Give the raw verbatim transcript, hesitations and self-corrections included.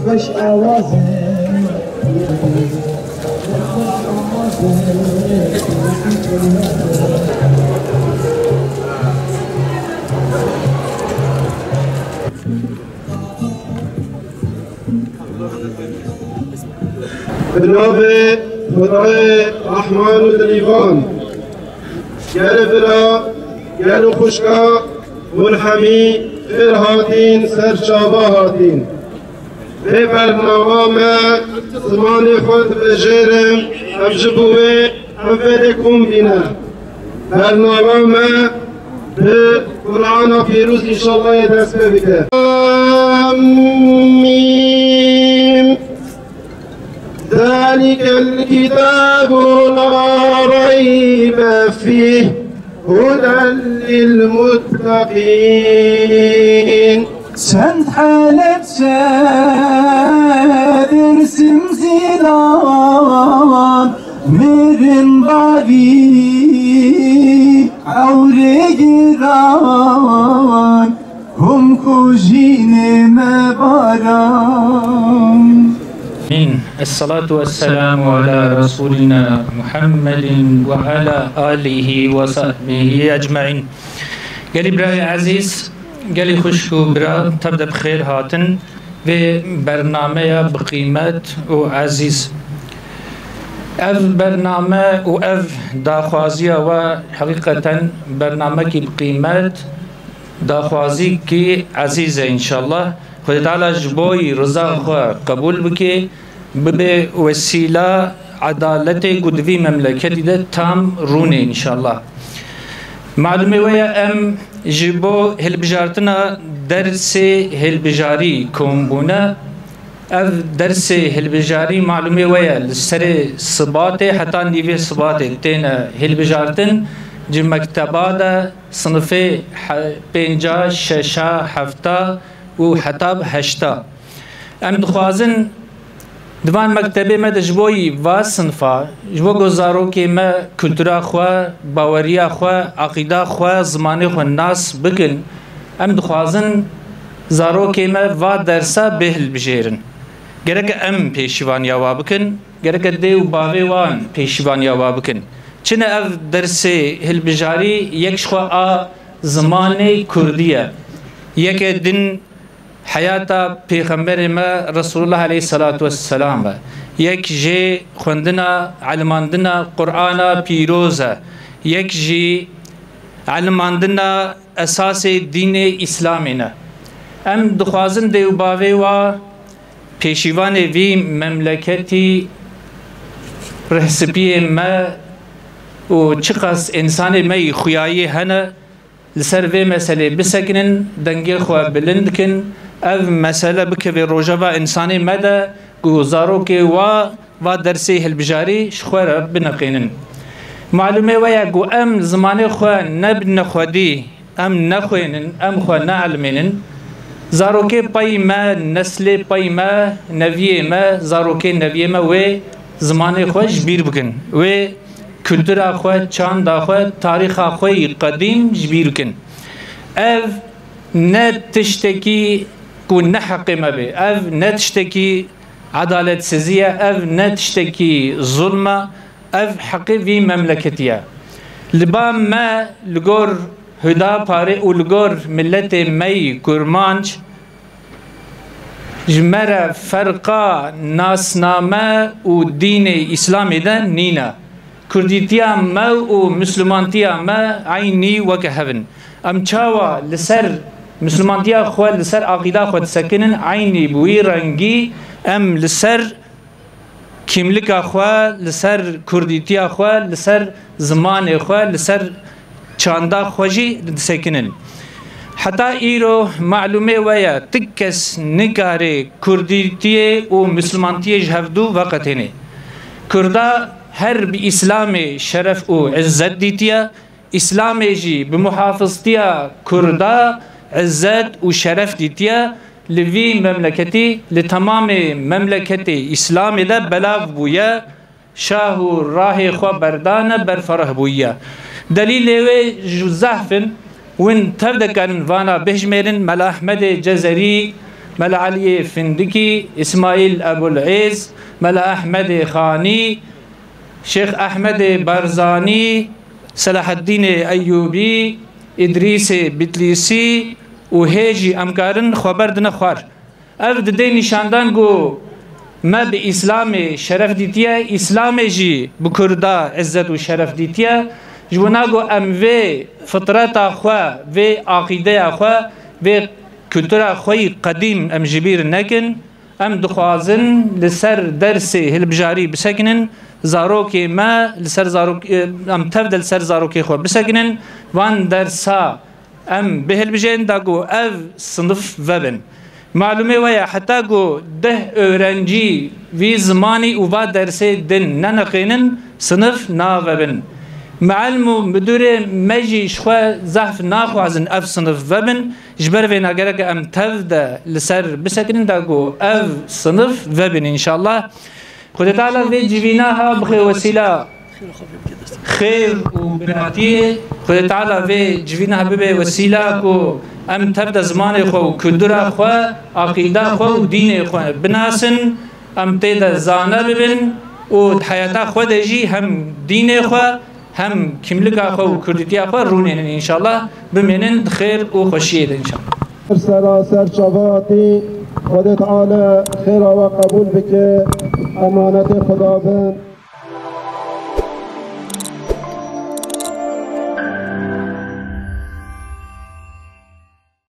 Xweş awazin. Bi navê Xwedayê Rehman û Dilîvan. Gelê vira, gel û xwişka hûn hemî xêr hatîn, ser çava hatîn. Vê bernama me zimanê xwe dibijêrin, em ji bo wê em vedê kom bîne. Bernama me bi Qur'ana Pîroz înşallah yê dest pê bike. Amîn. ذلك الكتاب لا ريب فيه هدى للمتقين. Çend heleb ser Dêrsim zilam, mêrin bavî ewrê giran. Hûn ku jînê me baran. Amîn. Esselatu wesselamu ala Resulina Muhammedin ve ala alihi ve sahbihi ecmaîn. Gelî birayê ezîz, gelî xwişk û bira, tev de bi xêr hatin vê bernameya bi qîmet û ezîz. Ev bername û ev daxwaziya we heqîqeten bernamekî bi qîmet, daxwazîkî ezîz e înşallah. Xwedê Teala ji bo yî riza xwe qebûl bike, bibe wesîla edaletê ku di vî memleketî de tam rûnê înşallah. Malûmê we ye, em ji bo hilbijartina dersê hilbijarî kom bûne. Ev dersê hilbijarî malûmê we ye, li serê sibatê heta nîvê sibatê têne hilbijartin, ji mekteba de sinifê he-, pênca, şeşa, hefta û heta bi heşta. Em dixwazin di van mektebê me de ji bo yî va sinfa, ji bo ku zarokê me kultura xwe, baweriya xwe, aqîda xwe, zimanê xwe nas bikin, em dixwazin zarokê me va dersa bê hilbijêrin. Gereke em pêşîvaniya wa bikin, gereke dê û bavê wan pêşîvaniya wa bikin. Çi ne ev dersê hilbijarî yek ji xwe a zimanê kurdî ye. Yeke din heyata Pêxemberê me Resulullah aleyhisselatu vesselam e. Yek jê xwendina, elimandina Qur'ana pîroz e. Yek jî elimandina esasê dînê Îslamê ne. Em dixwazin dê û bavê wa pêşîvanê vî memleketî, rihsipiyê me û çiqas însanê me yî xuyayî hene, li ser vê meselê bisekinin, dengê xwe bilind bikin, ev mesele bikeve rojeva însanê me de ku zarokê wa va dersê hilbijarî ji xwe re bineqînin. Malûmê we ye ku em zimanê xwe ne bi nexwedî, em nexwênin, em xwe neelimênin. Zarokê pey me, neslê pey me, neviyê me, zarokê neviyê me wê zimanê xwe ji bîr bikin. Wê kultura xwe, çanda xwe, tarîxa xwe yî qedîm ji bîr bikin. Ev ne tiştekî ku ne heqê me bê. Ev ne tiştekî edaletsizî ye, ev ne tiştekî zulm e, ev heqê vî memleketî ye. Li ba me, li gor Hudaparê û li gor miletê me yî Kurmanc, ji me re ferqa nasname û dînê Îslamê de nîne. Kurdîtiya me û Mislimantiya me eynî weke hev in. Em çawa li ser Mislimantiya xwe, li ser aqîda xwe disekinin, eynî bi wî rengî em li ser kîmlika xwe, li ser Kurdîtiya xwe, li ser zimanê xwe, li ser çanda xwe jî disekinin. Heta îro malûmê we ye, ti kes nikare Kurdîtiyê û Mislimantiyê ji hevdû veqetêne. Kurda her bi Îslamê şeref û izzet dîtiye, Îslamê jî bi muhafiztiya Kurda izzet û şeref dîtiye, li vî memleketî, li temamê memleketê Îslamê de belav bûye, şah û rahê xwe berdane ber fereh bûye. Delîlê wê ji zehf in, win tev dikarin vana bihijmêrin, Mela Ehmedê Cezerî, Mela Eliyê Findikî, Îsmaîl Ebul Êz, Mela Ehmedê Xanî, Şêx Ehmedê Barzanî, Selaheddînê Eyûbî, Îdrîsê Bitlîsî û hê jî em karin xwe berdine xwar. Ev dide nîşandan ku me bi Îslamê şeref dîtiye, Îslamê jî bi Kurda izzet û şeref dîtiye. Ji bona ku em vê fitreta xwe, vê aqîdeya xwe, vê kultura xwe yî qedîm em ji bîr nekin. Em dixwazin li ser dersê hilbijarî bisekinin, zarokê me li ser zarok-, em tev de li ser zarokê xwe bisekinin, van dersa em bihilbijêrin da ku ev sinif vebin. Malûmê we ye, heta ku deh öğrencî vî zimanî û va dersê din neneqênin, sinif navebin. Mielm û midûrê me jî ji xwe zehf naxwazin ev sinif vebin. Ji ber vê ne gerek em tev de li ser bisekinin da ku ev sinif vebin înşallah. Xwedê Teala vê civîna ha bixe wesîla xêr û biratiyê. Xwedê Teala vê civîna ha bibe wesîla ku em tev de zimanê xwe û kultura xwe, aqîda xwe û dînê xwe binasin, em tê de zane bibin û di heyata xwe de jî hem dînê xwe, hem kimlika xwe û kurdîtiya xwe rûnênin înşallah. Bimênin di xêr û xweşiyê de înşallah. Sera ser çavatî, Xwedê Teala xêra we qebûl bike, emanetê Xweda bin.